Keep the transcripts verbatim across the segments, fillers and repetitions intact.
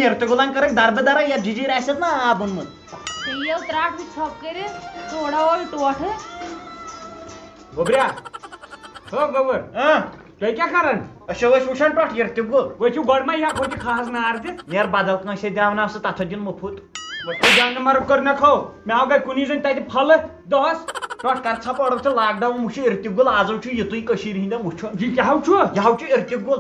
یِرتہِ گُلن کٔرٕکھ دربہٕ درا، یتھ جِجِر آسٮ۪تھ نا آب اوٚنمُت۔ ژےٚ یِیو ترٛٹھ وٕچھ ژھۄپ کٔرِتھ، تھوڑا اوے ٹوٹھٕ۔ گوٚبریا، ہو گوٚبُر۔ اۭں۔ تُہۍ کیٛاہ کران؟ أسۍ چھِ، أسۍ وٕچھان ٹوٹھ یِرتہِ گُل۔ وۄنۍ چھُ گۄڈٕ ما ہٮ۪کھ ہُتہِ کھہس نار دِتھ؟ نیر بدل کٲنٛسہِ دِوان آسہٕ، تتھ دیُن مُفُت۔ وۄنۍ چھُ جانہٕ مرگ کٔر مےٚ کھو۔ مےٚ آو گرِ کُنی زٔنۍ تتہِ پھلہٕ دۄہس۔ ٹوٹھ کر ژھا پٲڈو ژےٚ lockdown وٕچھِ یِرتہِ گُل، آزو چھُ یِتُے کٔشیٖرِ ہِنٛدٮ۪ن وٕچھُن۔ یہِ کیٛاہ ہو چھُ؟ یہِ ہو چھُ یِرتہِ گُل۔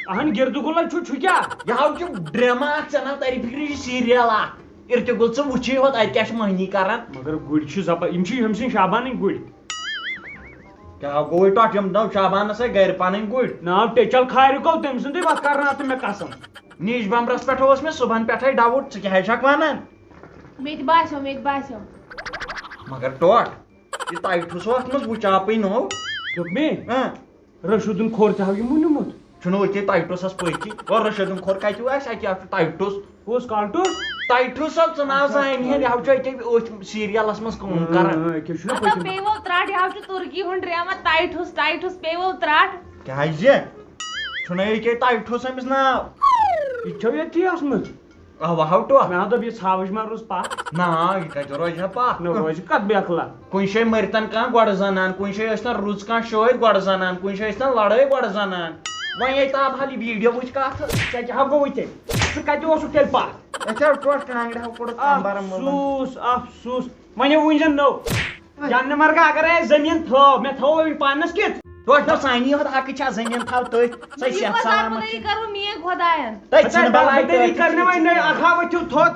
اہن گِردٕ گُلے چھُ، چھُ کیٛاہ؟ یہِ ہو چھُ ڈرامہ اکھ، ژےٚ نا تری فِکرِ، یہِ چھُ serial اکھ۔ یِرتہِ گُل ژٕ وٕچھی ہوت، اتہِ کیٛاہ چھِ مٔہنی کران۔ مگر گُرۍ چھِ زبر، یِم چھِ ہُمۍ سٕنٛدۍ شابانٕنۍ گُرۍ۔ کیٛاہ گوٚوُے ٹۄٹھ؟ یِم نٔو شابانس ہے گرِ پنٕنۍ گُرۍ۔ ناو ٹیچل کھارِ گوٚو تٔمۍ سُنٛدُے، وۄتھ کرناو تہٕ مےٚ قسم۔ نیٖج بمبرس پٮ۪ٹھ اوس مےٚ صُبحن پٮ۪ٹھے doubt، ژٕ کیٛاہ ہے چھکھ ونان؟ مےٚ تہِ باسیو، مےٚ تہِ باسیو۔ مگر ٹۄٹھ، یہِ ٹایٹھوس اوس اتھ منٛز وُچاپٕے نوٚو۔ دوٚپ مےٚ، اۭں۔ رشیٖدُن کھوٚر تہِ ہاو یِمو نیوٗمُت۔ چھُنہٕ أتی ٹایٹھوسس پٔتۍ کِنۍ۔ او رشیٖدُن کھوٚر کتہِ آسہِ؟ اَتہِ آسہِ ٹایٹھوس۔ کُس کالٹوس؟ ٹایٹھوس ہا، ژٕ ناو اچھا، زانہِ ہے، یہِ ہا چھُ أتی أتھۍ سیٖریلس منٛز کٲم کران۔ اۭں، أکیٛاہ چھُنہ مطلب پٔتِم۔ پیٚیہِ وول ترٛٹھ، یہِ ہا چھُ تُرکی ہُنٛد ڈرامہ، ٹایٹھوس، ٹایٹھوس پیٚیہِ وول ترٛٹھ۔ کیٛازِ؟ چھُنہ یہِ کیٛاہ ٹایٹھوس أمِس ناو؟ یہِ چھو ییٚتی ٲسمٕژ۔ اوا ہو ٹوٹھ۔ مےٚ ہا دوٚپ، یہِ ژھاوٕج ما روٗز پَتھ؟ نہ، یہِ کَتہِ روزِ ہا پَتھ؟ نہ، روزِ کَتھ بیکلا؟ کُنہِ جایہِ مٔرۍتَن کانٛہہ گۄڈٕ زَنان، کُنہِ جایہِ ٲسۍتَن رٕژ کانٛہہ شٲعر گۄڈٕ زَنان، کُنہِ جایہِ ٲسۍتَن لڑٲے گۄڈٕ زَنان۔ وۄنۍ ییٚلہِ تاپھ حال یہِ video وٕچھ کَتھ۔ ژےٚ کیٛاہ ہا گوٚوُے تیٚلہِ؟ ژٕ کَتہِ اوسُکھ تیٚلہِ پَتھ؟ أسۍ حظ ٹوٹھ کانٛگرِ ہاو کوٚڑُکھ اَمبارَن منٛز۔ افسوٗس، افسوٗس۔ وۄنۍ ؤنۍ زٮ۪ن نو۔ جانہٕ مرگا اگر اے زٔمیٖن تھٲو، مےٚ تھٲو یہِ پانَس کِتھ؟ ٹوٹھ نہ سانی یوت حقٕچ چھا زٔمیٖن تھاو تٔتھۍ، سۄ یہِ صحت خۄدا سلامت بُلٲیی چھِ۔ کَرُن میٛٲنۍ خۄدایَن۔ تٔتھۍ چھِنہٕ بَلاے، بَلاے تٔتھۍ کَرنہِ چھِنہٕ وۄنۍ نٔے کینٛہہ۔ اَکھ ہا ؤتھِو تھوٚد۔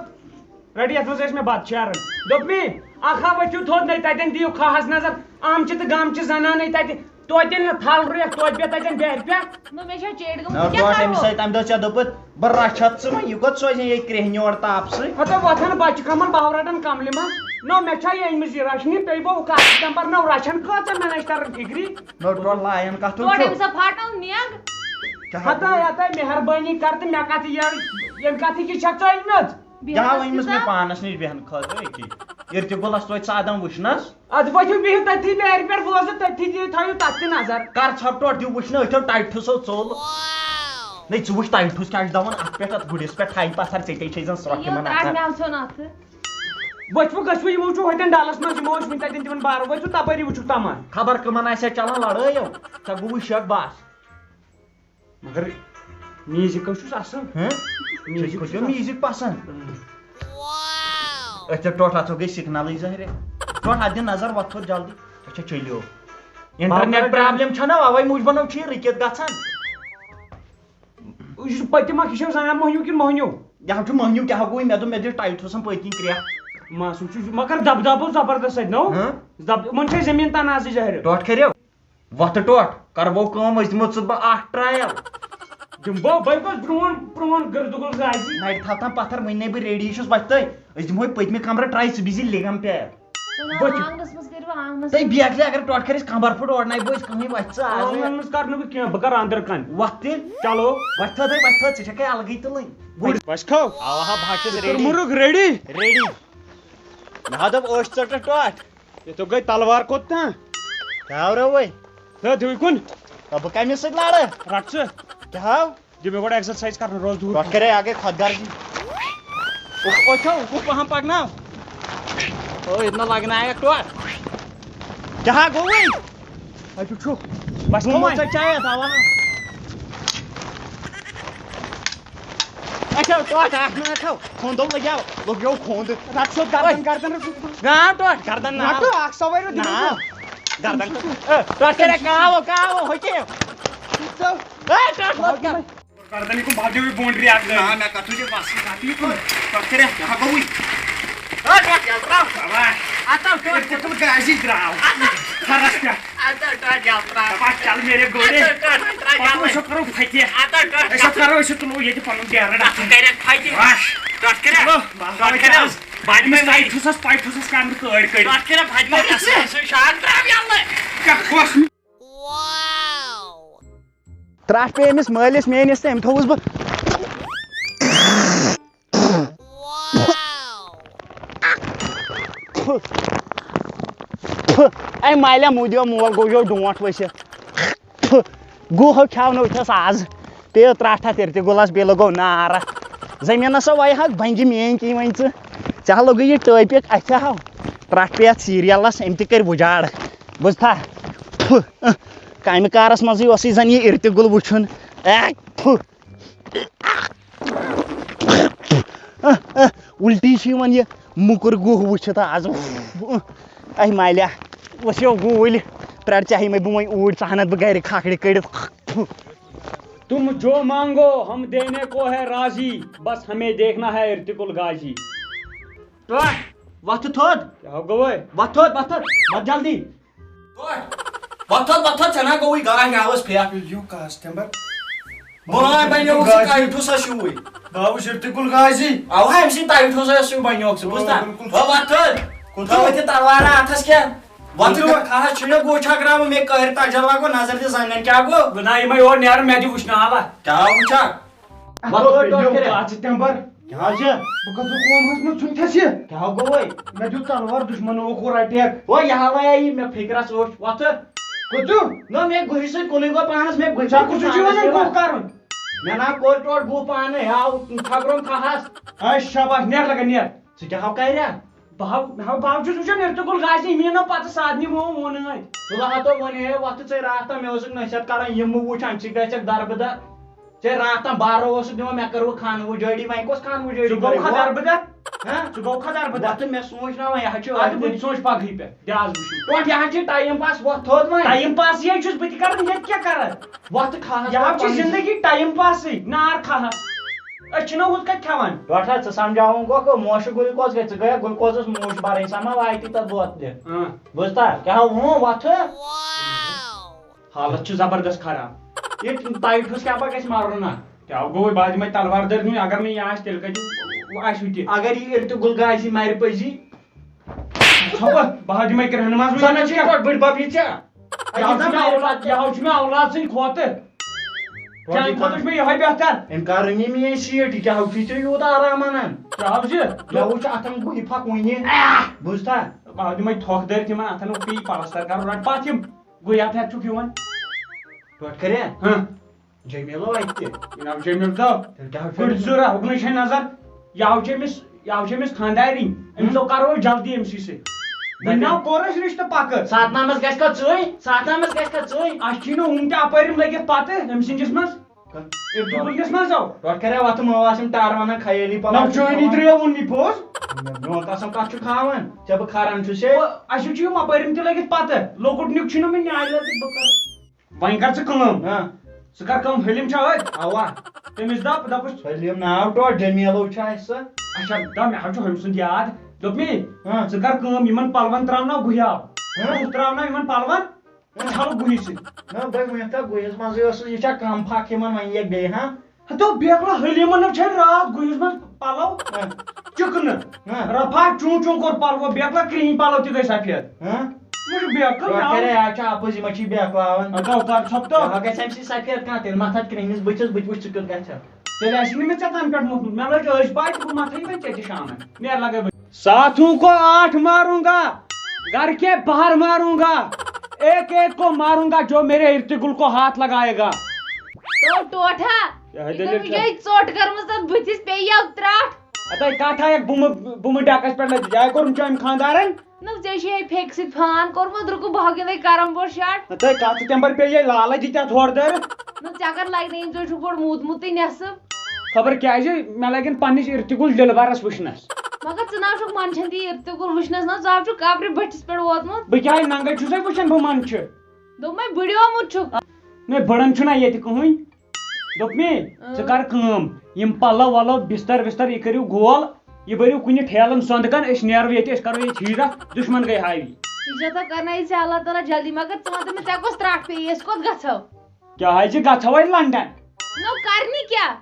رَٹہِ یَتھ منٛز ٲسۍ مےٚ بَتہٕ شیران۔ دوٚپ مےٚ، اَکھ ہا ؤتھِو تھوٚد نَے، تَتٮ۪ن دِیِو کھاہَس نظر۔ آمچہِ تہٕ گامچہِ زَنانَے تَتہِ۔ توتہِ ییٚلہِ نہٕ تھل رُیَکھ، توتہِ بیٚہہ تَتٮ۪ن بیرِ پٮ۪ٹھ۔ نہ، مےٚ چھا چیٚٹۍ گٔمٕژ، نہ، ژٕ کیٛاہ ٹوٹھ أمِس کَرو؟ سۭتۍ تَمہِ دۄہ ژےٚ دوٚپُتھ، بہٕ رَچھَتھ ژٕ وۄنۍ، یہِ کوٚت سوزِ یہِ کرٛیٚہنہِ اورٕ تاپہٕ سۭتۍ؟ ہَتو وۄتھان بَچہِ کھَمَن بَہہ رَٹان کَملہِ منٛز۔ نہ، مےٚ چھا یہِ أنۍمٕژ یہِ رَچھنہِ؟ پیٚیہِ بہٕ کَتھ نمبر نَو رَچھَن کۭژاہ مےٚ نَے چھِ تَران فِکرِ۔ نہ، ٹوٹھ لایَن کَتھ ٹوٹھ چھُ؟ أمِس ہا پھاٹنٲو نٮ۪نٛگ۔ کیٛاہ ہَتاے، ہَتاے، مہربٲنی کَر تہٕ مےٚ کَتھ یہِ، ییٚمہِ کَتھٕ یہِ چھا ژٔلمٕژ؟ بیٚیہِ یہِ ہا کَتھ ؤنۍ أمِس مےٚ چھُ پانَس نِش بیٚہنہٕ خٲطرٕ أتی۔ ییٚلہِ تہِ گوٚو لَس توتہِ سادَم وٕچھنَس۔ اَدٕ ؤتھِو بِہِو تٔتھی بیرِ پٮ۪ٹھ، بوزُن تٔتھی، دِیِو، تھٲیِو تَتھ تہِ نظر۔ کر ژھۄپہٕ ٹوٹھ، دِیِو وٕچھنہٕ، أتھیو ٹایٹھوسو ژوٚل۔ نَے، ژٕ وٕچھ ٹایٹھوس کیٛاہ چھُ دَوان اَتھ پٮ۪ٹھ، اَتھ گُرِس پٮ۪ٹھ تھایہِ پَتھر، ژےٚ تے چھے زَن سرٛۄکھ یِمو یِمَن ترٛٹھ اَتھَن۔ مےٚ آو ژھیوٚن اَتھٕ۔ ؤتھِو، گٔژھِو، یِمو چھُ ہوٚتٮ۪ن ڈَلَس منٛز، یِمو ٲسۍ وٕنہِ تَتٮ۪ن تِمَن بارو، ؤتھِو تَپٲری وٕچھِو تَماشہٕ۔ خبر کٕمَن آسہِ ہا چَلان لَڑٲے یو، ژےٚ گوٚوُے شک بَس۔ مگر میوزک حظ چھُس اصل۔ ہہ؟ میوزک ژےٚ چھُس چھُ اصل۔ میوزک پسند؟ اۭں۔ أتھۍ ٹوٹھ، اتھ گٔے سگنلٕے ظٲہرِ۔ ٹوٹھ، اتھ دِ نظر، وۄتھ تھوٚد جلدی۔ اچھا، چٔلِو۔ انٹرنیٹ بابا پرابلم چھنا، اوے موٗجوٗبن چھُ یہِ رُکِتھ گژھان۔ یہِ چھُ پٔتِم اکھ، یہِ چھا زنان مۄہنیو کِنہٕ مۄہنیو؟ یہِ ہا چھُ مۄہنیو، کیٛاہ گوٚو؟ مےٚ دوٚپ، مےٚ دِ ٹایٹھوسن پٔتۍ کِنۍ کرٛیکھ۔ ماسوٗ چھُ، مگر دبدبہٕ زبردست اتہِ، نو؟ ہہ؟ دب-، یِمن چھِ زٔمیٖن تنازٕے ظٲہرِ۔ ٹوٹھ کٔرِو۔ وۄتھٕ ٹوٹھ، کرٕ بہٕ کٲم، أسۍ دِمو ژٕ بہٕ اکھ ٹرٛایل۔ دِمہٕ بہٕ، بہٕ گوٚژھ برٛونٛہہ، برٛونٛہہ گِردٕ گوٚل راضی۔ نرِ تھاو تام پتھر، وُنہِ نے بہٕ ریڈی چھُس وۄتھٕ تہٕ أسۍ دِمہوے پٔتمہِ کمرٕ ٹرٛاے، ژٕ بِہزِ لیٚگم پٮ۪ٹھ۔ ژٕ نہ بہٕ تہِ آنٛگنس منٛز کٔرِو، آنٛگنس تہٕ منٛز۔ بیٚیہِ اگر ٹوٹھ کٔرِس کمبر پھُٹ، اورٕ نَے بہٕ أسۍ کٕہٕنۍ وۄتھِ ژٕ آز۔ آنٛگنس منٛز کرٕ نہٕ بہٕ کینٛہہ، بہٕ کرٕ اندر کن۔ وۄتھ تیٚلہِ۔ چلو۔ وۄتھ تھٲو تھٲے، وۄتھ تھٲو، ژٕ چھکھ الگٕے تُلٕنۍ۔ گُرۍ۔ وۄتھ کھو۔ آ، بہٕ ہا چھُس ژٕ کر ریڈی۔ مُرُک ریڈی؟ ریڈی۔ مےٚ ہا دوٚپ أچھ ژٔٹٕتھ ٹوٹھ۔ یہِ تو گٔے تلوار کوٚت تام؟ کیٛاہ آو رَوَے؟ تہٕ دِوٕے کُن۔ تہٕ بہٕ کَمہِ سۭتۍ لڑٕ؟ رَٹ ژٕ۔ کیٛاہ آو؟ دِ مےٚ گۄڈٕ exercise کرنہٕ روز دوٗر۔ پَتہٕ کَرے اَکھ گٔے خۄد غرضی۔ اُف، اوٚچھو، اُف پَہَم پَکناو۔ او، ییٚتہِ نہ لَگنایَکھ ٹوٹھ۔ کیٛاہ گوٚوُے؟ اَتہِ چھُ۔ بَس گوٚو وۄنۍ۔ ژےٚ چاے اَتھ، اَوا۔ اچھا، ٹوٹھ اکھ منٹ تھاو۔ کھوندو لگیو، لگیو کھوند۔ رٹ سیوٚد گردن، اوے۔ گردن رٹ۔ نا، ٹوٹھ گردن نا۔ رٹو اکھ سوٲرۍ دِمو۔ نا۔ گردن۔ اے، ٹوٹھ کَرے کاوو، کاوو، ہوٚکے۔ ژٕ۔ اے، ٹوٹھ لوٚگ گردن۔ گردن یہِ کُن بھاگیو یہِ boundary اکھ۔ نا، مےٚ کتھ چھُ وَسٕے کتھ یہِ کُن۔ ٹوٹھ کَرے کاووٕے۔ اے، ٹوٹھ یَلہٕ ترٛاو۔ اوا۔ اَتھ آو ٹوٹھ۔ ژےٚ تُل گازی درٛاو۔ کھرس پٮ۪ٹھ۔ اَتھ آو ٹوٹھ یَلہٕ ترٛاو۔ دَپان چل میرے گوڑے۔ اَتھ آو ٹوٹھ وۄنۍ ترٛاو پَتہٕ یَلہٕ۔ أسۍ ہا کرو فتح۔ اَتھ آو ٹوٹھ أسۍ ہا یَلہٕ۔ کرو، أسۍ ہا تُلو ییٚتہِ پَنُن بیرٕ ڈَکھٕ۔ کَرٮ۪کھ فتح۔ واش۔ ٹوٹھ کَرٮ۪کھ۔ چلو، ٹوٹھ کَرٮ۪کھ۔ آز بَجہِ أمِس منٛز ٹایٹھوسَس، ٹایٹھوسَس کَرنہٕ کٲڑۍ کٔڑۍ۔ ٹوٹھ کَرٮ۪کھ فتح۔ اَصٕل سُہ شاٹ ترٛاو یَلہٕ۔ کیٛاہ کۄس؟ ترٛٹھ پیٚیہِ أمِس مٲلِس میٛٲنِس تہٕ أمۍ تھوٚوُس بہٕ۔ اے مالیا، موٗدیو مول گوٚو یو ڈونٛٹھ ؤسِتھ۔ گُہہ کھیٛاونو چھَس آز۔ پیٚیہِ ترٛٹھ اَتھ اِرتہِ گُلَس، بیٚیہِ لوٚگو نار اَتھ۔ زٔمیٖنَس ہا وایہِ ہاکھ بنٛگہِ میٛٲنۍ کِنۍ وۄنۍ ژٕ۔ ژےٚ ہا لوٚگُے یہِ ٹٲپِک اَتھِ ہاو۔ ترٛٹھ پیٚیہِ اَتھ سیٖریَلَس، أمۍ تہِ کٔرۍ وُجاڑ۔ بوٗزتھا؟ تھُ، اہ، کامہِ کارَس منٛزٕے اوسُے زَن یہِ اِرتہِ گُل وٕچھُن۔ اے، تھُ۔ اہ، اہ، اُلٹی چھِ یِوان یہِ موٚکُر گُہہ وٕچھِتھ آز۔ اہ، اَہہِ مالیا، ؤسِو گوٗلۍ، پرٛار ژےٚ ہا یِمَے بہٕ وۄنۍ اوٗرۍ، ژٕ ہَنَتھ بہٕ گَرِ کھکھرِ کٔڑِتھ۔ تم جو مانگو ہم دینے کو ہے راضی، بس ہمیں دیکھنا ہے ارتقل غازی۔ ٹۄٹھ، وۄتھٕ تھوٚد۔ کیٛاہ گوٚوے؟ وۄتھ تھوٚد، وۄتھ تھوٚد، وۄتھ جلدی۔ ٹۄٹھ، وۄتھ تھوٚد، وۄتھ تھوٚد، ژےٚ نا گوٚوُے گاش گاوَس پھیٚکھ۔ یِیِو کاسٹمر۔ بہٕ ہاے بنیووُکھ ژٕ ٹایٹھوٗسَس ہیوٗوُے۔ بہٕ ہاوُس ارتقل غازی۔ اَوا، أمۍ سٕے ٹایٹھوٗسَس ہیوٗ بنیووُکھ ژٕ، بوٗزتھا؟ بِلکُل۔ وۄتھ تھوٚد۔ کوٗتاہ؟ تھٲوِتھ یہِ تلوارا اَتھَس کیٛاہ؟ وۄتھ تہٕ کھاہ چھُنہ گوٚو چھکراوُن، مےٚ کٔہر تجل لگو نظر تہِ زنگن کیٛاہ گوٚو؟ بہٕ نہ یِمے اور نیرٕ، مےٚ دِ وٕچھنہٕ حالہ۔ کیٛاہ وٕچھکھ؟ وۄتھ تھوٚد، ٹۄٹھ کٔرِتھ۔ کیٛاہ چھِ تمبر؟ کیٛاہ چھِ؟ بہٕ کَتھ قومَس منٛز ژھُنتھَس یہِ؟ کیٛاہ گوٚوے؟ مےٚ دیُت تلوار دُشمنو کوٚر اٹیک۔ ہو، یہِ ہاوے یہِ مےٚ فِکرَس اوس۔ وۄتھٕ۔ کوٚت چھُ؟ نہ، مےٚ گُہہِ سۭتۍ کُنُے گوٚو پانَس، مےٚ گُہہِ ژےٚ سۭتۍ کُس چھُے پانَس وَنان یِوان۔ گُہہ کَرُن؟ مےٚ نہ کوٚر ٹوٹھ گُہہ پانَے، ہاو چھَکرُن کھَہَس۔ اے شاباش، نیرٕ لَگان، نیر۔ ژٕ کیٛاہ ہاو کَریا؟ بہٕ ہاو، ہاو، بہٕ ہاو چھُس وٕچھان، مےٚ تہِ گوٚل گاسہِ، مےٚ نہ پَتہٕ سادنہِ، مےٚ ووٚن وۄنۍ۔ تُلہٕ ہا تو وۄنۍ ہے، وۄتھٕ ژٕے راتھ تام، مےٚ اوسُکھ نصیحت کَران، یِم مہٕ وٕچھ، اَمہِ سۭتۍ گژھٮ۪کھ دَربٕدَر۔ ژےٚ راتھ تام بارو اوسُکھ دِوان، مےٚ کٔروٕ خانہٕ وُجٲڑی، وۄنۍ کۄس خانہٕ وُجٲڑی ژٕ گوٚو کَرٕے؟ کھا دَربٕدَر؟ ہاں؟ ژٕ گوٚو کھا دَربٕدَر؟ وۄتھٕ مےٚ سوٗنٛچ نا وۄنۍ، یہِ ہا چھُ اَدٕ بہٕ تہِ سونٛچہٕ پَگہٕے پٮ۪ٹھ، دِ آز وٕچھُن۔ ٹوٹھ، یہِ ہا چھِ ٹایم پاس، وۄتھ تھوٚد وۄنۍ۔ ٹایم پاس یے چھُس بہٕ تہِ کَران، ییٚتہِ کیٛاہ کَران؟ وۄتھ کھاہَس یہِ ہا پٮ۪ٹھ چھِ پَنٕنۍ۔ زِندگی ٹایم پاسٕے، نار کھاہَس۔ أسۍ چھِنہ ہُتھ کٔنۍ کھٮ۪وان۔ ٹوٹھا، ژٕ سمجھاوُن گوٚکھ، موشہِ گُلکوز گژھِ، ژٕ گٔیکھ گُلکوزَس موش بَرٕنۍ، سۄ ما واتی تَتھ بوتلہِ؟ اۭں۔ بوٗزتھا؟ کیٛاہ ہا ووٚن وۄتھٕ؟ حالت چھِ زبردست خراب۔ ییٚتہِ تۄہہِ چھُس کیٛاہ پَتہٕ گژھِ مَرُن اَتھ۔ کیٛاہ گوٚو وۄنۍ؟ بہٕ ہا دِمَے تلوار دٲرۍ نُے، اگر نہٕ یہِ آسہِ تیٚلہِ کَتہِ آسہِ ہُہ تہِ۔ اگر یہِ ییٚلہِ تہِ گُلہٕ گاسہِ مَرِ پٔزی۔ ژھۄپہٕ، بہٕ ہا دِمَے کرٛہنہٕ منٛز وۄنۍ۔ زَن چھِ یہِ کیٛاہ؟ پٲٹھۍ بٔڑۍ بَب یہِ ژےٚ؟ یہِ ہا چھُ مےٚ اولاد، یہِ ہا چھُ مےٚ اولاد سٕنٛدِ کھۄتہٕ۔ چانہِ کھۄتہٕ چھُ مےٚ یِہوٚے بہتر۔ أمۍ کَر رٔنی میٛٲنۍ سیٖٹ، یہِ کیٛاہ ہُہ چھُے ژےٚ یوٗت آرام اَنان؟ کیٛاہ ہُہ چھُ؟ مےٚ وٕچھ اَتھَن گُہہِ پھَکھ وٕنہِ۔ بوٗزتھا؟ بہٕ ہا دِمَے تھۄکھ دٲرِتھ یِمَن اَتھَن، اوٚکُے یہِ پَلَستَر کَرُن، رَٹ پَتھ یِم۔ گُہہِ اَتھٕ ہٮ۪تھ چھُکھ یِوان۔ ٹوٹھ کَرے؟ ہاں۔ جمیٖلو اَتہِ تہِ۔ جناب جمیٖل صٲب، تیٚلہِ کیٛاہ ہا چھُ؟ کُڑِ زٕ رَہہ، اُکنُے چھے نظر۔ یہِ ہاو چھِ أمِس، یہِ ہاو چھِ أمِس خانٛدارِنۍ۔ أمِس ہُم۔ دوٚپ کَرو أسۍ جلدی أمۍ سٕے سۭتۍ۔ وۄنۍ ناو کوٚر اَسہِ رِشتہٕ پَکہٕ۔ ساتنامَس گژھِ کَتھ ژٕے؟ ساتنامَس گژھِ کَتھ ژٕے؟ اَسہِ چھِی نہٕ ہُم تہِ اَپٲرۍ یِم لٔگِتھ پَتہٕ أمۍ سٕنٛدِس منٛز۔ کَتھ؟ اِرتُقُل کِس منٛز آو۔ پٮ۪ٹھ کَرے وَتھٕ مٲو آسان ٹار وَنان خیٲلی پَلو نَو چھُ چٲنی کھٮ۪وان۔ ترٛیو ووٚن یہِ پوٚز۔ میون قسم، کَتھ چھُ کھاوان؟ ژےٚ بہٕ کھاران چھُسے۔ اَسہِ چھُ یِم اَپٲرۍ یِم تہِ لٔگِتھ پَتہٕ۔ لۄکُٹ نیُک چھُنہٕ مےٚ نیالہِ لٔگِتھ، بہٕ کَرٕ۔ وۄنۍ کر ژٕ کٲم۔ ہاں۔ ژٕ کر کٲم، حلیم چھا أتھۍ؟ اوا۔ تٔمِس دپ، دپُس۔ حلیم ناو ٹوٹھ، جمیلو چھا اَسہِ سۄ؟ اچھا، دپ مےٚ حظ چھُ ہُمۍ سُنٛد یاد۔ دوٚپ مےٚ، ہاں۔ ژٕ کر کٲم، یِمن پلون تراوناو گُہیاو۔ ہاں۔ گُہہ تراوناو یِمن پلون، ژٕ چھلکھ گُہہِ سۭتۍ۔ نہ، بے ؤنِو تۄہہِ، گُہِس منٛزٕے ٲسٕس، یہِ چھا کم پھکھ یِمن وۄنۍ یہِ بیٚیہِ، ہاں؟ ہتو بیکلا حلیمن نہ چھے راتھ گُہِس منٛز پلو ہاں۔ چکنہٕ۔ ہاں۔ رفا چون چون کوٚر پلو، بیکلا کرٛہِنۍ پلو تہِ گٔے سفید۔ ہاں۔ مےٚ چھُ بیکل ٹوٹھ مےٚ کرے، آو۔ آز چھُ اپُز یِمے چھی بیکلاوان۔ ہتو کر ژھۄپہٕ تو۔ یہِ ہا گژھِ امہِ سۭتۍ سفید کانٛہہ تیٚلہِ متھ اتھ کرٛہنِس بٕتھِس، بہٕ تہِ وٕچھِ ژٕ کیُتھ گژھکھ۔ تیٚلہِ آسی نہٕ مےٚ ژےٚ تنہٕ پٮ۪ٹھ موٚتھمُت، مےٚ لٔج أچھ پاے تہٕ بہٕ متھے وۄنۍ ژےٚ تہِ شامن۔ نیرٕ لگے بہٕ۔ ساتھوں کو آٹھ ماروں گا، گھر کے باہر ماروں گا، ایک ایک کو ماروں گا، جو میرے ارتقل کو ہاتھ لگائے گا۔ تو ٹوٹھا، یہِ ہے یہِ دٔلیٖل گٔمٕژ چھےٚ۔ یِہے ژوٚٹ کٔرمٕژ تَتھ بٕتھِس، پیٚیہِ یَو ترٛٹھ۔ ہَتَے کَتھ ہا اَکھ بُمہٕ، بُمہٕ ڈٮ۪کَس پٮ۪ٹھ لٔجِتھ۔ یہِ ہے کوٚرُم چٲنۍ خانٛدارَن۔ نہ، ژےٚ چھُے یِہے پھیٚکہِ سۭتۍ فان کوٚرمُت، رُکہٕ بہٕ ہاو گِنٛدَے کیرم بورڈ شاٹ۔ ہَتَے کَتھ ژٕ تَمہِ پَتہٕ پیٚیہِ یہِ لالہٕ دِتھ اَتھ ہورٕ دٲرِتھ۔ نہ، ژےٚ کَر لَگہِ نہٕ یِم، ژےٚ چھُکھ گۄڈٕ موٗدمُتٕے نٮ۪صٕب۔ خبر کیٛازِ، مےٚ لَگن پنٛنِس ارتقل دِلبرَس وٕچھنَس۔ مگر ژٕ نہ حظ چھُکھ منٛدچھان تہِ ارتقل وٕچھنَس، نہ، ژٕ حظ چھُکھ قبرِ بٔٹھِس پٮ۪ٹھ ووتمُت۔ بہٕ کیٛازِ ننٛگَے چھُسَے وٕچھان، بہٕ منٛدچھِ؟ دوٚپمَے بٕڈیومُت چھُکھ۔ نہ، بٕڈَن چھُنہ ییٚتہِ کٕہٕنۍ۔ دوٚپ مے، اۭں۔ ژٕ کر کٲم، یِم پلو ولو، بستر وستر، یہِ کٔرِو گول، یہِ بٔرِو کُنہِ ٹھیلن سۄندٕ کن، أسۍ نیرو ییٚتہِ، أسۍ کرو ییٚتہِ ہجرت، دُشمن گٔے حاوی۔ ہجرت ہا کرنٲیی ژےٚ اللہ تعالیٰ جلدی، مگر ژٕ وَن تہٕ مےٚ، ژےٚ کۄس ترٛٹھ پیٚیہِ، أسۍ کوٚت گژھو؟ کیٛاہ حظ چھِ، گژھو وۄنۍ لندن۔ نو، کرنہِ کیٛاہ؟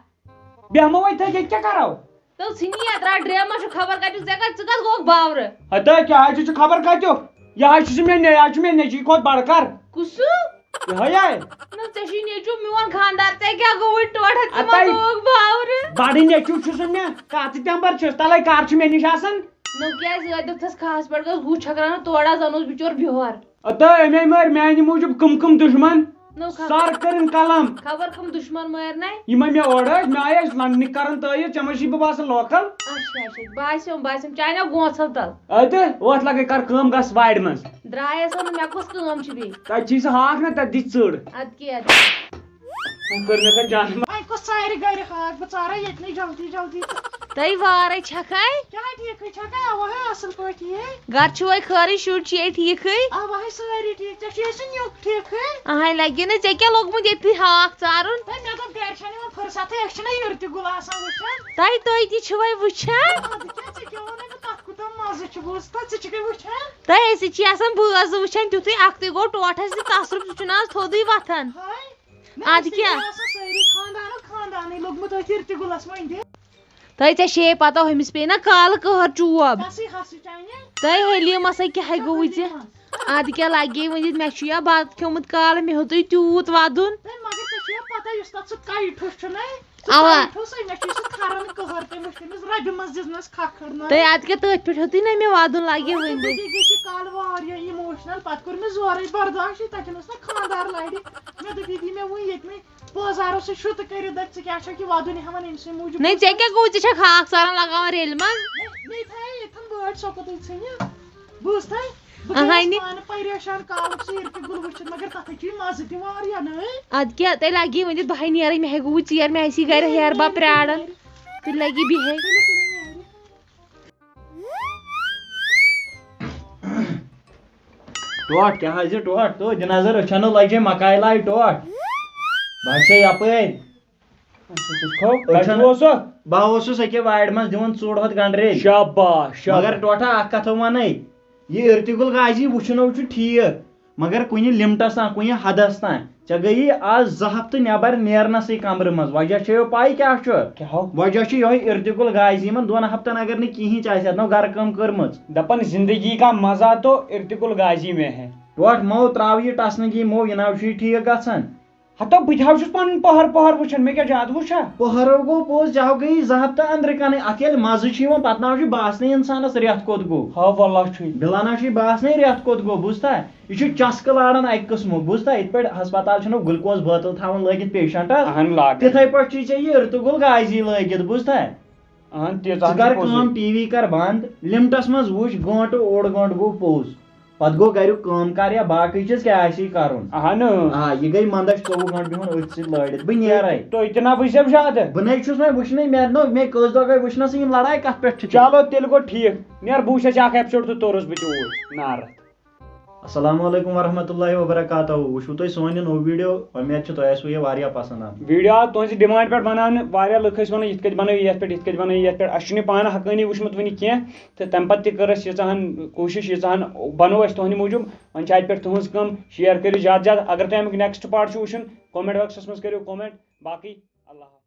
بیٚہمو وۄنۍ تٔتھۍ، ییٚتہِ کیٛاہ کرو؟ تو ژھٕنی یتھ، رٹھ ڈرامہ چھُ خبر کتیُک، ژےٚ کتھ، ژٕ کتھ گوٚکھ باورٕ؟ ہتا کیٛاہ حظ چھُ، ژٕ خبر کتیُک؟ یہِ حظ چھُ مےٚ نے-، یہِ حظ چھُ مےٚ نیٚچی کھۄتہٕ بڑٕ کر۔ کُسُ؟ یِہوٚے ہے۔ نہ، ژےٚ چھُے نیٚچوٗ میون خانٛدار، ژےٚ کیٛاہ گوٚوُے ٹوٹھس، ژٕ ما اَتَے گوٚوُکھ باورٕ؟ بڑٕ نیٚچوٗ چھُسُن مےٚ، کَتھ ژٕ تٮ۪مبر چھُس، تَلَے کر چھُ مےٚ نِش آسان؟ نہ، کیٛازِ ٲدۍ دوٚپتھَس کھہَس پٮ۪ٹھ گژھ گُہہ چھٔکراونہٕ، تورٕ آز اَنوس بِچور بِہور۔ ہتا أمۍ مٲرۍ میٛانہِ موٗجوٗب کٕم کٕم دُشمن۔ نٔو خبر۔ سر کٔرٕن قلم۔ خبر کم دشمن مارنَے۔ یِمے مےٚ اورٕ ٲسۍ، مےٚ آیہِ اَسہِ لنڈنٕکۍ کران تعٲریٖف، ژےٚ ما چھُے بہٕ باسان لوکل؟ اچھا اچھا، باسیوم باسیوم، چانیو گونٛژھو تل۔ اَدٕ وۄتھ لگے کر کٲم، گژھ وارِ منٛز۔ درٛایس ووٚن مےٚ کُس کٲم چھِ بیٚیہِ۔ تَتہِ چھُے سُہ ہاکھ نہ، تَتہِ دِژ ژٔڑ۔ ادٕ کیٛاہ ادٕ کیٛاہ۔ وۄنۍ کٔر مےٚ کانٛہہ جان۔ وۄنۍ کۄس ژارِ گرِ ہاکھ؟ بہٕ ژارے ییٚتنٕے جلدی جلدی تہٕ۔ تۄہہِ وارے چھکھے؟ کیٛاہ ٹھیٖکھٕے چھکھا؟ اَوا ہے اَصٕل پٲٹھۍ یے۔ گرٕ چھُوے خٲرٕے، شُرۍ چھِے ٹھیٖکھٕے؟ اَوا ہے سٲری ٹھیٖک، ژےٚ چھُے سُہ نیُک ٹھیٖکھٕے؟ اہے لگہِ نہ، ژےٚ کیٛاہ لوٚگمُت ییٚتھی ہاکھ ژارُن؟ ہے مےٚ دوٚپ گرِ چھَنہٕ یِوان فرصتھٕے، أسۍ چھِنہ یُرتہِ گُل آسان وٕچھان۔ تۄہہِ تُہۍ تہِ چھِوے وٕچھان؟ اَدٕ کیٛاہ، ژےٚ کیٛاہ ووٚنُے بہٕ تَتھ کوٗتاہ مَزٕ چھُ، بوٗز تہٕ ژٕ چھِکھے وٕچھان؟ تۄہہِ أسۍ چھِ آسان بٲژ وٕچھان تیُتھُے اکھتُے گوٚو ٹوٹھس تہِ تصرُف، ژٕ چھُنہٕ آز تھوٚدُے وۄتھان۔ ہاے۔ اَدٕ کیٛاہ؟ آسان سٲری خاندانُک خاندانٕے لوٚگمُت أتھۍ یُرتہِ گُلَس وۄنۍ دِ۔ تۄہہِ ژےٚ چھے پتہ ہُمِس پیٚیہِ نہ کالہٕ قہر چوب۔ کَسٕے ہسٕے چانہِ؟ تۄہہِ حلیٖمس ہے کیٛاہ ہے گوٚوُے ژےٚ؟ ادٕ کیٛاہ لگے ؤنِتھ، مےٚ چھُ یا بتہٕ کھیوٚمُت کالہٕ، مےٚ ہیوٚتُے تیوٗت ودُن۔ ہے مگر ژےٚ چھُیا پتہ یُس تَتھ سُہ کَیہِ ٹھوٚس چھُنہ؟ اوا۔ ٹھوٚسٕے، مےٚ چھُ سُہ کھران قہر، تٔمِس تٔمِس ربہِ منٛز دِژنَس کھکھٕر نہ۔ تۄہہِ ادٕ کیٛاہ تٔتھۍ پٮ۪ٹھ ہیوٚتُے نہ مےٚ ودُن، لگے ؤنِتھ۔ یہِ گٔے کالہٕ واریاہ emotional، پتہٕ کوٚر مےٚ زورے برداشٕے، تَتٮ۪ن اوس نہ خاندار لرِ۔ مےٚ دوٚپ یہِ دی مےٚ وُنہِ ییٚتہِ مےٚ پٲزارو سۭتۍ چھُ تہٕ کٔرِتھ دَپہِ ژٕ کیٛاہ چھَکھ یہِ وَدُن ہٮ۪وان أمۍ سٕے موٗجوٗب؟ نہ ژےٚ کیٛاہ گوٚو، ژےٚ چھکھ ہاکھ ژاران لگاوان ریلہِ منٛز؟ مےٚ مےٚ تھایے ییٚتھَن بٲٹۍ سۄ کوٚتُے ژھٕنہِ؟ بہٕ ٲسٕس تھاے، بہٕ اہَے گٔیَس نہِ۔ پانہٕ پریشان کالُک سُہ یِرکہِ گُل وٕچھِتھ، مگر تَتھ ہے چھُ یہِ مَزٕ تہِ واریاہ نٔے۔ ادٕ کیٛاہ، تۄہہِ لگی ؤنِتھ بہٕ ہے نیرے، مےٚ ہے گوٚو ژیر، مےٚ آسی گرِ ہیرٕ بب پراران۔ تُہۍ لگی بِہے۔ ٹوٹھ کیٛاہ حظ یہِ ٹوٹھ؟ تو دِ نظر، أچھن نہٕ لگہِ مکاے لاے ٹوٹھ۔ بہٕ حظ چھُسے یپٲرۍ۔ اچھا، ژٕ چھُکھ کھو-، أچھن کَتہِ اوسُکھ؟ بہٕ اوسُس أکہِ وارِ منٛز دِوان ژوٚڑ ہۄتھ گنڈٕ ریٚلۍ۔ شاباش، شاباش۔ مگر ٹوٹھا اکھ کتھ ونے، یہِ ارتقل غازی وٕچھُن چھُ ٹھیٖک، مگر کُنہِ لمٹس تام، کُنہِ حدس تام۔ ژےٚ گٔیی آز زٕ ہفتہٕ نٮ۪بر نیرنسٕے کمرٕ منٛز، وجہ چھےٚ پاے کیٛاہ چھُ؟ کیٛاہ ہو؟ وجہ چھُ یِہوٚے ارتقل غازی یِمن دۄن ہفتن اگر نہٕ کِہیٖنۍ چھِ، اسہِ ہٮ۪تھ نو گرٕ کٲم کٔرمٕژ۔ دپان زندگی کا مزہ تو ارتقل غازی میں ہے۔ ٹوٹھ مو تراو یہِ ٹسنہٕ گی مو، یہِ ناو چھُے ٹھیٖک گژھان۔ ہتو بہٕ تہِ حظ چھُس پنُن پہر پہر وٕچھان، مےٚ کیٛاہ زیادٕ وٕچھا؟ پہرو گوٚو پوٚز، جاو گٔیی زٕ ہفتہٕ أنٛدرٕ کنٕے۔ اتھ ییٚلہِ مزٕ چھُ یِوان، پتہٕ ناو چھُ باسنے انسانس رٮ۪تھ کوٚت گوٚو۔ ہا واللہ چھُے۔ بِلا ناو چھُے باسنے رٮ۪تھ کوٚت گوٚو، بوٗزتھا؟ یہِ چھُ چسکہٕ لاران اکہِ قٕسمُک، بوٗزتھا؟ یِتھ پٲٹھۍ ہسپتال چھُنہٕ گلوکوز بٲتل تھاوان لٲگِتھ پیشنٹس، اہن لاگان۔ تِتھے پٲٹھۍ چھُے ژےٚ یہِ ارتقل غازی لٲگِتھ، بوٗزتھا؟ اہن ژٕ تیٖژاہ کر چھِ پوٚزُے۔ کٲم، ٹی وی کر بند، لمٹس منٛز وٕچھ، گٲنٹہٕ اوٚڑ گٲنٹہٕ گوٚو پوٚز۔ پتہٕ گوٚو گریُک کٲم کار یا باقٕے چیٖز کیٛاہ آسی کرُن۔ اہن۔ آ، یہِ گٔے منٛدچھ ژوٚوُہ گٲنٹہٕ بِہُن أتھۍ سۭتۍ لٲرِتھ۔ بہٕ نیرے۔ تُہۍ تہِ نہ وٕچھزیو زیادٕ۔ بہٕ نے چھُس وۄنۍ وٕچھنٕے، مےٚ نو، مےٚ کٔژ دۄہ گٔے وٕچھنَسٕے یِم لڑایہِ کتھ پٮ۪ٹھ چھِ۔ چلو تیٚلہِ گوٚو ٹھیٖک، نیر بہٕ وٕچھِ اَسہِ اکھ ایپیسوڈ تہٕ توٚرُس بہٕ تہِ اوٗرۍ نارتھ۔ السلام علیکم ورحمۃ اللہ وبرکاتہ۔ وٕچھِو تُہۍ سون یہِ نوٚو ویٖڈیو، اُمید چھِ تۄہہِ آسِوٕ یہِ واریاہ پسنٛد آمُت۔ ویٖڈیو آو تُہنٛزِ ڈِمانڈ پٮ۪ٹھ بناونہٕ، واریاہ لُکھ ٲسۍ ونان یِتھ کٔنۍ بنٲیِو یتھ پٮ۪ٹھ، یِتھ کٔنۍ بنٲیِو یتھ پٮ۪ٹھ۔ اَسہِ چھُنہٕ یہِ پانہٕ حقٲنی وٕچھمُت وٕنہِ کینٛہہ، تہٕ تمہِ پتہٕ تہِ کٔر اَسہِ ییٖژاہن کوٗشش، ییٖژاہن بنوو اَسہِ تُہنٛدِ موٗجوٗب۔ وۄنۍ چھِ اتہِ پٮ۪ٹھ تُہنٛز کٲم، شیئر کٔرِو زیادٕ زیادٕ۔ اگر تۄہہِ امیُک نیکسٹ پارٹ چھُ وٕچھُن، کمنٹ باکسس منٛز کٔرِو کمنٹ۔ باقٕے اللہ حافظ۔